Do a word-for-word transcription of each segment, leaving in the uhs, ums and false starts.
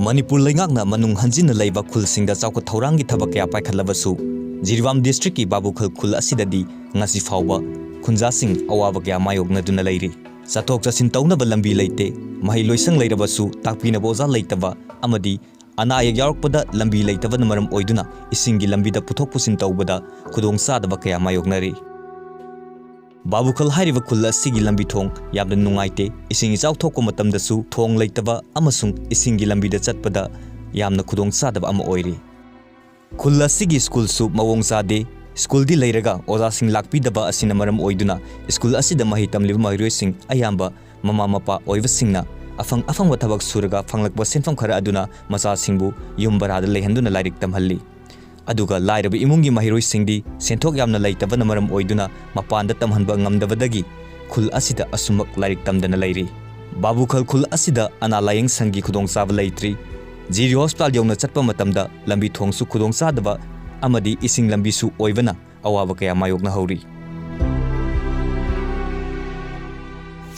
ꯃꯅꯤꯄꯨꯔ ꯂꯩꯉꯥꯛꯅ ꯃꯅꯨꯡ ꯍꯟꯖꯤꯟꯅ ꯂꯩꯕ ꯈꯨꯜꯁꯤꯡꯗ ꯆꯥꯎꯈꯠ ꯊꯧꯔꯥꯡꯒꯤ ꯊꯕꯛ ꯀꯌꯥ ꯄꯥꯏꯈꯠꯂꯕꯁꯨ, ꯖꯤꯔꯤꯕꯥꯝ ꯗꯤꯁꯇ꯭ꯔꯤꯛꯀꯤ ꯕꯥꯕꯨꯈꯜ ꯈꯨꯜ ꯑꯁꯤꯗꯗꯤ ꯉꯁꯤ ꯐꯥꯎꯕ ꯈꯨꯟꯖꯥꯁꯤꯡ ꯑꯋꯥꯕ ꯀꯌꯥ ꯃꯥꯌꯣꯛꯅꯗꯨꯅ ꯂꯩꯔꯤ꯫ ꯆꯠꯊꯣꯛ ꯆꯠꯁꯤꯟ ꯇꯧꯅꯕ ꯂꯝꯕꯤ ꯂꯩꯇꯦ, ꯃꯍꯩ ꯂꯣꯏꯁꯪ ꯂꯩꯔꯕꯁꯨ ꯇꯥꯛꯄꯤꯅꯕ ꯑꯣꯖꯥ ꯂꯩꯇꯕ ꯑꯃꯗꯤ ꯑꯅꯥ ꯑꯌꯦꯛ ꯌꯥꯎꯔꯛꯄꯗ ꯂꯝꯕꯤ ꯂꯩꯇꯕꯅ ꯃꯔꯝ ꯑꯣꯏꯗꯨꯅ ꯏꯁꯤꯡꯒꯤ ꯂꯝꯕꯤꯗ ꯄꯨꯊꯣꯛ ꯄꯨꯁꯤꯟ ꯇꯧꯕꯗ ꯈꯨꯗꯣꯡꯆꯥꯗꯕ ꯀꯌꯥ ꯃꯥꯌꯣꯛꯅꯔꯤ꯫ ꯕꯥꯕꯨꯈꯜ ꯍꯥꯏꯔꯤꯕ ꯈꯨꯜ ꯑꯁꯤꯒꯤ ꯂꯝꯕꯤ ꯊꯣꯡ ꯌꯥꯝꯅ ꯅꯨꯡꯉꯥꯏꯇꯦ꯫ ꯏꯁꯤꯡ ꯏꯆꯥꯎ ꯊꯣꯛꯄ ꯃꯇꯝꯗꯁꯨ ꯊꯣꯡ ꯂꯩꯇꯕ ꯑꯃꯁꯨꯡ ꯏꯁꯤꯡꯒꯤ ꯂꯝꯕꯤꯗ ꯆꯠꯄꯗ ꯌꯥꯝꯅ ꯈꯨꯗꯣꯡꯆꯥꯗꯕ ꯑꯃ ꯑꯣꯏꯔꯤ꯫ ꯈꯨꯜ ꯑꯁꯤꯒꯤ ꯁ꯭ꯀꯨꯜꯁꯨ ꯃꯑꯣꯡ ꯆꯥꯗꯦ꯫ ꯁ꯭ꯀꯨꯜꯗꯤ ꯂꯩꯔꯒ ꯑꯣꯖꯥꯁꯤꯡ ꯂꯥꯛꯄꯤꯗꯕ ꯑꯁꯤꯅ ꯃꯔꯝ ꯑꯣꯏꯗꯨꯅ ꯁ꯭ꯀꯨꯜ ꯑꯁꯤꯗ ꯃꯍꯩ ꯇꯝꯂꯤꯕ ꯃꯍꯩꯔꯣꯏꯁꯤꯡ ꯑꯌꯥꯝꯕ ꯃꯃꯥ ꯃꯄꯥ ꯑꯣꯏꯕꯁꯤꯡꯅ ꯑꯐꯪ ꯑꯐꯪꯕ ꯊꯕꯛ ꯁꯨꯔꯒ ꯐꯪꯂꯛꯄ ꯁꯦꯟꯐꯝ ꯈꯔ ꯑꯗꯨꯅ ꯃꯆꯥꯁꯤꯡꯕꯨ ꯌꯨꯝ ꯚꯔꯥꯗ ꯂꯩꯍꯟꯗꯨꯅ ꯂꯥꯏꯔꯤꯛ ꯇꯝꯍꯜꯂꯤ꯫ ꯑꯗꯨꯒ ꯂꯥꯏꯔꯕ ꯏꯃꯨꯡꯒꯤ ꯃꯍꯩꯔꯣꯏꯁꯤꯡꯗꯤ ꯁꯦꯟꯊꯣꯛ ꯌꯥꯝꯅ ꯂꯩꯇꯕꯅ ꯃꯔꯝ ꯑꯣꯏꯗꯨꯅ ꯃꯄꯥꯟꯗ ꯇꯝꯍꯟꯕ ꯉꯝꯗꯕꯗꯒꯤ ꯈꯨꯜ ꯑꯁꯤꯗ ꯑꯁꯨꯝꯃꯛ ꯂꯥꯏꯔꯤꯛ ꯇꯝꯗꯅ ꯂꯩꯔꯤ꯫ ꯕꯥꯕꯨꯈꯜ ꯈꯨꯜ ꯑꯁꯤꯗ ꯑꯅꯥ ꯂꯥꯌꯦꯡ ꯁꯪꯒꯤ ꯈꯨꯗꯣꯡꯆꯥꯕ ꯂꯩꯇ꯭ꯔꯤ꯫ ꯖꯤꯔꯤ ꯍꯣꯁꯄꯤꯇꯥꯜ ꯌꯧꯅ ꯆꯠꯄ ꯃꯇꯝꯗ ꯂꯝꯕꯤ ꯊꯣꯡꯁꯨ ꯈꯨꯗꯣꯡꯆꯥꯗꯕ ꯑꯃꯗꯤ ꯏꯁꯤꯡ ꯂꯝꯕꯤꯁꯨ ꯑꯣꯏꯕꯅ ꯑꯋꯥꯕ ꯀꯌꯥ ꯃꯥꯌꯣꯛꯅꯍꯧꯔꯤ꯫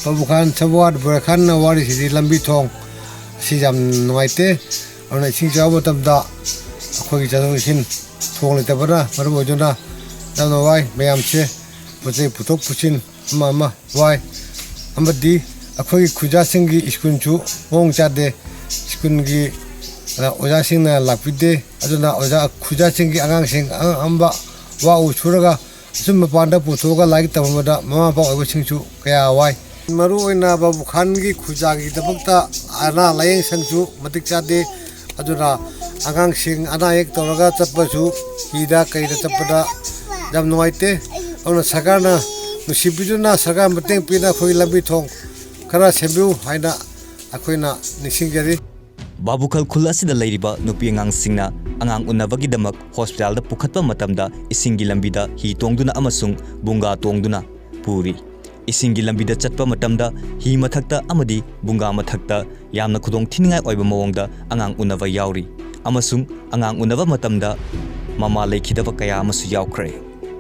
ꯕꯥꯕꯨꯈꯥꯟ ꯁꯕꯨꯋꯥꯠ ꯕꯣꯔꯦꯈꯥꯟꯅ ꯋꯥꯔꯤꯁꯤꯗꯤ ꯂꯝꯕꯤ ꯊꯣꯡ ꯑꯁꯤ ꯌꯥꯝ ꯅꯨꯡꯉꯥꯏꯇꯦ꯫ ꯑꯗꯨꯅ ꯏꯁꯤꯡ ꯆꯥꯎꯕ ꯃꯇꯝꯗ ꯑꯩꯈꯣꯏꯒꯤ ꯆꯠꯊꯣꯛ ꯆꯠꯁꯤꯟ ꯊꯣꯡ ꯂꯩꯇꯕꯅ ꯃꯔꯝ ꯑꯣꯏꯗꯨꯅ ꯌꯥꯝꯅ ꯋꯥꯏ꯫ ꯃꯌꯥꯝꯁꯦ ꯄꯣꯠ ꯆꯩ ꯄꯨꯊꯣꯛ ꯄꯨꯁꯤꯟ ꯑꯃ ꯑꯃ ꯋꯥꯏ꯫ ꯑꯃꯗꯤ ꯑꯩꯈꯣꯏꯒꯤ ꯈꯨꯟꯖꯥꯁꯤꯡꯒꯤ ꯁ꯭ꯀꯨꯜꯁꯨ ꯃꯑꯣꯡ ꯆꯥꯗꯦ꯫ ꯁ꯭ꯀꯨꯜꯒꯤ, ꯑ, ꯑꯣꯖꯥꯁꯤꯡꯅ ꯂꯥꯛꯄꯤꯗꯦ꯫ ꯑꯗꯨꯅ ꯑꯣꯖꯥ, ꯈꯨꯟꯖꯥꯁꯤꯡꯒꯤ ꯑꯉꯥꯡꯁꯤꯡ ꯑꯉꯥꯡ ꯑꯝꯕ ꯋꯥ ꯎ ꯁꯨꯔꯒ ꯑꯁꯨꯝ ꯃꯄꯥꯟꯗ ꯄꯨꯊꯣꯛꯑꯒ ꯂꯥꯏꯔꯤꯛ ꯇꯝꯍꯟꯕꯗ ꯃꯃꯥ ꯃꯄꯥ ꯑꯣꯏꯕꯁꯤꯡꯁꯨ ꯀꯌꯥ ꯋꯥꯏ꯫ ꯃꯔꯨꯑꯣꯏꯅ ꯕꯥꯕꯨꯈꯥꯟꯒꯤ ꯈꯨꯖꯥꯒꯤꯗꯃꯛꯇ ꯑꯅꯥ ꯂꯥꯌꯦꯡ ꯁꯪꯁꯨ ꯃꯇꯤꯛ ꯆꯥꯗꯦ꯫ ꯑꯗꯨꯅ ꯑꯉꯥꯡꯁꯤꯡ ꯑꯅꯥ ꯑꯌꯦꯛ ꯇꯧꯔꯒ ꯆꯠꯄꯁꯨ ꯍꯤꯗ ꯀꯩꯗ ꯆꯠꯄꯗ ꯌꯥꯝ ꯅꯨꯡꯉꯥꯏꯇꯦ꯫ ꯑꯗꯨꯅ ꯁꯔꯀꯥꯔꯅ ꯅꯨꯡꯁꯤꯕꯤꯗꯨꯅ ꯁꯔꯀꯥꯔ ꯃꯇꯦꯡ ꯄꯤꯅ ꯑꯩꯈꯣꯏꯒꯤ ꯂꯝꯕꯤ ꯊꯣꯡ ꯈꯔ ꯁꯦꯝꯕꯤꯌꯨ ꯍꯥꯏꯅ ꯑꯩꯈꯣꯏꯅ ꯅꯤꯡꯁꯤꯡꯖꯔꯤ꯫ ꯕꯥꯕꯨꯈꯜ ꯈꯨꯜ ꯑꯁꯤꯗ ꯂꯩꯔꯤꯕ ꯅꯨꯄꯤ ꯑꯉꯥꯡꯁꯤꯡꯅ ꯑꯉꯥꯡ ꯎꯅꯕꯒꯤꯗꯃꯛ ꯍꯣꯁꯄꯤꯇꯥꯜꯗ ꯄꯨꯈꯠꯄ ꯃꯇꯝꯗ ꯏꯁꯤꯡꯒꯤ ꯂꯝꯕꯤꯗ ꯍꯤ ꯇꯣꯡꯗꯨꯅ ꯑꯃꯁꯨꯡ ꯕꯨꯡꯒꯥ ꯇꯣꯡꯗꯨꯅ ꯄꯨꯔꯤ꯫ ꯏꯁꯤꯡꯒꯤ ꯂꯝꯕꯤꯗ ꯆꯠꯄ ꯃꯇꯝꯗ ꯍꯤ ꯃꯊꯛꯇ ꯑꯃꯗꯤ ꯕꯨꯡꯒꯥ ꯃꯊꯛꯇ ꯌꯥꯝꯅ ꯈꯨꯗꯣꯡ ꯊꯤꯅꯤꯡꯉꯥꯏ ꯑꯣꯏꯕ ꯃꯑꯣꯡꯗ ꯑꯉꯥꯡ ꯎꯅꯕ ꯌꯥꯎꯔꯤ, ꯑꯃꯁꯨꯡ ꯑꯉꯥꯡ ꯎꯅꯕ ꯃꯇꯝꯗ ꯃꯃꯥ ꯂꯩꯈꯤꯗꯕ ꯀꯌꯥ ꯑꯃꯁꯨ ꯌꯥꯎꯈ꯭ꯔꯦ꯫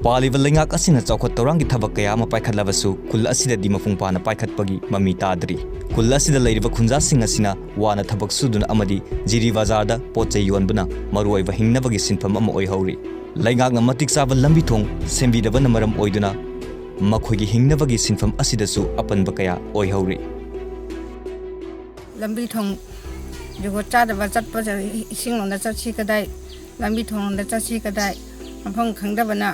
ꯄꯥꯜꯂꯤꯕ ꯂꯩꯉꯥꯛ ꯑꯁꯤꯅ ꯆꯥꯎꯈꯠ ꯊꯧꯔꯥꯡꯒꯤ ꯊꯕꯛ ꯀꯌꯥ ꯑꯃ ꯄꯥꯏꯈꯠꯂꯕꯁꯨ ꯈꯨꯜ ꯑꯁꯤꯗꯗꯤ ꯃꯄꯨꯡ ꯐꯥꯅ ꯄꯥꯏꯈꯠꯄꯒꯤ ꯃꯃꯤ ꯇꯥꯗ꯭ꯔꯤ꯫ ꯈꯨꯜ ꯑꯁꯤꯗ ꯂꯩꯔꯤꯕ ꯈꯨꯟꯖꯥꯁꯤꯡ ꯑꯁꯤꯅ ꯋꯥꯅ ꯊꯕꯛ ꯁꯨꯗꯨꯅ ꯑꯃꯗꯤ ꯖꯤꯔꯤ ꯕꯖꯥꯔꯗ ꯄꯣꯠ ꯆꯩ ꯌꯣꯟꯕꯅ ꯃꯔꯨꯑꯣꯏꯕ ꯍꯤꯡꯅꯕꯒꯤ ꯁꯤꯟꯐꯝ ꯑꯃ ꯑꯣꯏꯍꯧꯔꯤ꯫ ꯂꯩꯉꯥꯛꯅ ꯃꯇꯤꯛ ꯆꯥꯕ ꯂꯝꯕꯤ ꯊꯣꯡ ꯁꯦꯝꯕꯤꯗꯕꯅ ꯃꯔꯝ ꯑꯣꯏꯗꯨꯅ ꯃꯈꯣꯏꯒꯤ ꯍꯤꯡꯅꯕꯒꯤ ꯁꯤꯟꯐꯝ ꯑꯁꯤꯗꯁꯨ ꯑꯄꯟꯕ ꯀꯌꯥ ꯑꯣꯏꯍꯧꯔꯤ꯫ ꯂꯝꯕꯤ ꯊꯣꯡ ꯖꯨꯒꯣꯠ ꯆꯥꯗꯕ ꯆꯠꯄ, ꯏꯁꯤꯡ ꯂꯣꯝꯗ ꯆꯠꯁꯤ ꯀꯗꯥꯏ, ꯂꯝꯕꯤ ꯊꯣꯡ ꯂꯣꯝꯗ ꯆꯠꯁꯤ ꯀꯗꯥꯏ, ꯃꯐꯝ ꯈꯪꯗꯕꯅ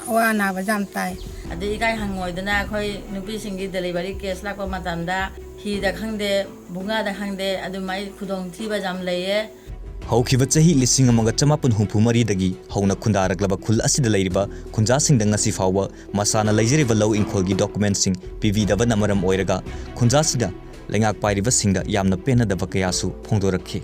ꯑꯋꯥ ꯑꯅꯥꯕ ꯌꯥꯝ ꯇꯥꯏ꯫ ꯑꯗꯩ ꯏꯀꯥꯏ ꯍꯪꯉꯣꯏꯗꯅ ꯑꯩꯈꯣꯏ ꯅꯨꯄꯤꯁꯤꯡꯒꯤ delivery case ꯂꯥꯛꯄ ꯃꯇꯝꯗ ꯍꯤꯗ ꯈꯪꯗꯦ, ꯚꯨꯡꯉꯥꯗ ꯈꯪꯗꯦ, ꯑꯗꯨꯃꯥꯏ ꯈꯨꯗꯣꯡꯊꯤꯕ ꯌꯥꯝ ꯂꯩꯌꯦ꯫ ꯍꯧꯈꯤꯕ ꯆꯍꯤ ꯂꯤꯁꯤꯡ ꯑꯃꯒ ꯆꯃꯥꯄꯟ ꯍꯨꯝꯐꯨ ꯃꯔꯤꯗꯒꯤ ꯍꯧꯅ ꯈꯨꯟꯗꯥꯔꯛꯂꯕ ꯈꯨꯜ ꯑꯁꯤꯗ ꯂꯩꯔꯤꯕ ꯈꯨꯟꯖꯥꯁꯤꯡꯗ ꯉꯁꯤ ꯐꯥꯎꯕ ꯃꯁꯥꯅ ꯂꯩꯖꯔꯤꯕ ꯂꯧ ꯏꯪꯈꯣꯜꯒꯤ documentꯁꯤꯡ ꯄꯤꯕꯤꯗꯕꯅ ꯃꯔꯝ ꯑꯣꯏꯔꯒ ꯈꯨꯟꯖꯥꯁꯤꯗ ꯂꯩꯉꯥꯛ ꯄꯥꯏꯔꯤꯕꯁꯤꯡꯗ ꯌꯥꯝꯅ ꯄꯦꯟꯅꯗꯕ ꯀꯌꯥꯁꯨ ꯐꯣꯡꯗꯣꯔꯛꯈꯤ꯫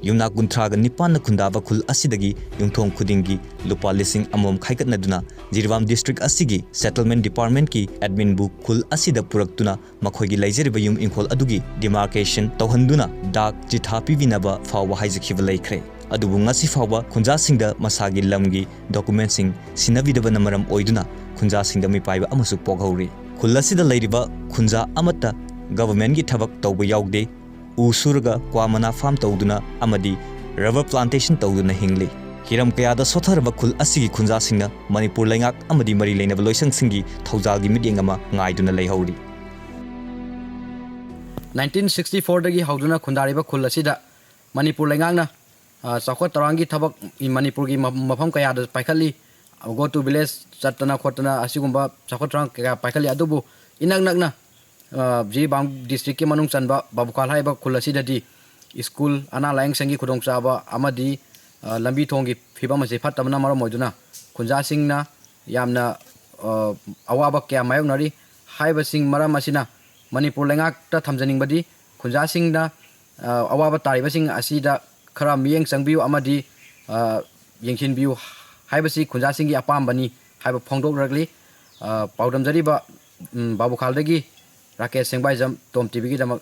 ꯌꯨꯝꯅꯥꯛ ꯀꯨꯟꯊ꯭ꯔꯥꯒ ꯅꯤꯄꯥꯟꯅ ꯈꯨꯟꯗꯥꯕ ꯈꯨꯜ ꯑꯁꯤꯗꯒꯤ ꯌꯨꯝꯊꯣꯡ ꯈꯨꯗꯤꯡꯒꯤ ꯂꯨꯄꯥ ꯂꯤꯁꯤꯡ ꯑꯃꯃꯝ ꯈꯥꯏꯒꯠꯅꯗꯨꯅ ꯖꯤꯔꯤꯕꯥꯝ district ꯑꯁꯤꯒꯤ settlement departmentꯀꯤ adminꯕꯨ ꯈꯨꯜ ꯑꯁꯤꯗ ꯄꯨꯔꯛꯇꯨꯅ ꯃꯈꯣꯏꯒꯤ ꯂꯩꯖꯔꯤꯕ ꯌꯨꯝ ꯏꯪꯈꯣꯜ ꯑꯗꯨꯒꯤ demarcation ꯇꯧꯍꯟꯗꯨꯅ ꯗꯥꯛ ꯆꯤꯊꯥ ꯄꯤꯕꯤꯅꯕ ꯐꯥꯎꯕ ꯍꯥꯏꯖꯈꯤꯕ ꯂꯩꯈ꯭ꯔꯦ꯫ ꯑꯗꯨꯕꯨ ꯉꯁꯤ ꯐꯥꯎꯕ ꯈꯨꯟꯖꯥꯁꯤꯡꯗ ꯃꯁꯥꯒꯤ ꯂꯝꯒꯤ documentꯁꯤꯡ ꯁꯤꯟꯅꯕꯤꯗꯕꯅ ꯃꯔꯝ ꯑꯣꯏꯗꯨꯅ ꯈꯨꯟꯖꯥꯁꯤꯡꯗ ꯃꯤꯄꯥꯏꯕ ꯑꯃꯁꯨ ꯄꯣꯛꯍꯧꯔꯤ꯫ ꯈꯨꯜ ꯑꯁꯤꯗ ꯂꯩꯔꯤꯕ ꯈꯨꯟꯖꯥ ꯑꯃꯠꯇ governmentꯀꯤ ꯊꯕꯛ ꯇꯧꯕ ꯌꯥꯎꯗꯦ꯫ ꯎ ꯁꯨꯔꯒ ꯀ꯭ꯋꯥ ꯃꯅꯥ farm ꯇꯧꯗꯨꯅ ꯑꯃꯗꯤ rubber plantation ꯇꯧꯗꯨꯅ ꯍꯤꯡꯂꯤ꯫ ꯍꯤꯔꯝ ꯀꯌꯥꯗ ꯁꯣꯠꯊꯔꯕ ꯈꯨꯜ ꯑꯁꯤꯒꯤ ꯈꯨꯟꯖꯥꯁꯤꯡꯅ ꯃꯅꯤꯄꯨꯔ ꯂꯩꯉꯥꯛ ꯑꯃꯗꯤ ꯃꯔꯤ ꯂꯩꯅꯕ ꯂꯣꯏꯁꯪꯁꯤꯡꯒꯤ ꯊꯧꯖꯥꯜꯒꯤ ꯃꯤꯠꯌꯦꯡ ꯑꯃ ꯉꯥꯏꯗꯨꯅ ꯂꯩꯍꯧꯔꯤ꯫ Nineteen sixty fourꯗꯒꯤ ꯍꯧꯗꯨꯅ ꯈꯨꯟꯗꯥꯔꯤꯕ ꯈꯨꯜ ꯑꯁꯤꯗ ꯃꯅꯤꯄꯨꯔ ꯂꯩꯉꯥꯛꯅ, ꯑ, ꯆꯥꯎꯈꯠ ꯊꯧꯔꯥꯡꯒꯤ ꯊꯕꯛ ꯃꯅꯤꯄꯨꯔꯒꯤ ꯃ-, ꯃꯐꯝ ꯀꯌꯥꯗ ꯄꯥꯏꯈꯠꯂꯤ꯫ Go to village ꯆꯠꯇꯅ ꯈꯣꯠꯇꯅ ꯑꯁꯤꯒꯨꯝꯕ ꯆꯥꯎꯈꯠ ꯊꯧꯔꯥꯡ ꯀꯌꯥ ꯄꯥꯏꯈꯠꯂꯤ꯫ ꯑꯗꯨꯕꯨ ꯏꯅꯛ ꯅꯛꯅ, ꯑ, ꯖꯤꯔꯤꯕꯥꯝ districtꯀꯤ ꯃꯅꯨꯡ ꯆꯟꯕ ꯕꯥꯕꯨꯈꯥꯜ ꯍꯥꯏꯔꯤꯕ ꯈꯨꯜ ꯑꯁꯤꯗꯗꯤ school, ꯑꯅꯥ ꯂꯥꯌꯦꯡ ꯁꯪꯒꯤ ꯈꯨꯗꯣꯡꯆꯥꯕ ꯑꯃꯗꯤ, ꯑ, ꯂꯝꯕꯤ ꯊꯣꯡꯒꯤ ꯐꯤꯕꯝ ꯑꯁꯤ ꯐꯠꯇꯕꯅ ꯃꯔꯝ ꯑꯣꯏꯗꯨꯅ ꯈꯨꯟꯖꯥꯁꯤꯡꯅ ꯌꯥꯝꯅ, ꯑ, ꯑꯋꯥꯕ ꯀꯌꯥ ꯃꯥꯌꯣꯛꯅꯔꯤ꯫ ꯍꯥꯏꯔꯤꯕꯁꯤꯡ ꯃꯔꯝ ꯑꯁꯤꯅ ꯃꯅꯤꯄꯨꯔ ꯂꯩꯉꯥꯛꯇ ꯊꯝꯖꯅꯤꯡꯕꯗꯤ ꯈꯨꯟꯖꯥꯁꯤꯡꯅ, ꯑ, ꯑꯋꯥꯕ ꯇꯥꯔꯤꯕꯁꯤꯡ ꯑꯁꯤꯗ ꯈꯔ ꯃꯤꯠꯌꯦꯡ ꯆꯪꯕꯤꯌꯨ ꯑꯃꯗꯤ, ꯑ, ꯌꯦꯡꯁꯤꯟꯕꯤꯌꯨ ꯍꯥꯏꯕꯁꯤ ꯈꯨꯟꯖꯥꯁꯤꯡꯒꯤ ꯑꯄꯥꯝꯕꯅꯤ ꯍꯥꯏꯕ ꯐꯣꯡꯗꯣꯛꯂꯛꯂꯤ꯫ ꯑ, ꯄꯥꯎꯗꯝꯖꯔꯤꯕ, ꯎꯝ, ꯕꯥꯕꯨꯈꯥꯜꯗꯒꯤ ꯔꯥꯀꯦꯁ ꯁꯦꯡꯕꯥꯏꯖꯝ, ꯇꯣꯝ ꯇꯤꯚꯤꯒꯤꯗꯃꯛ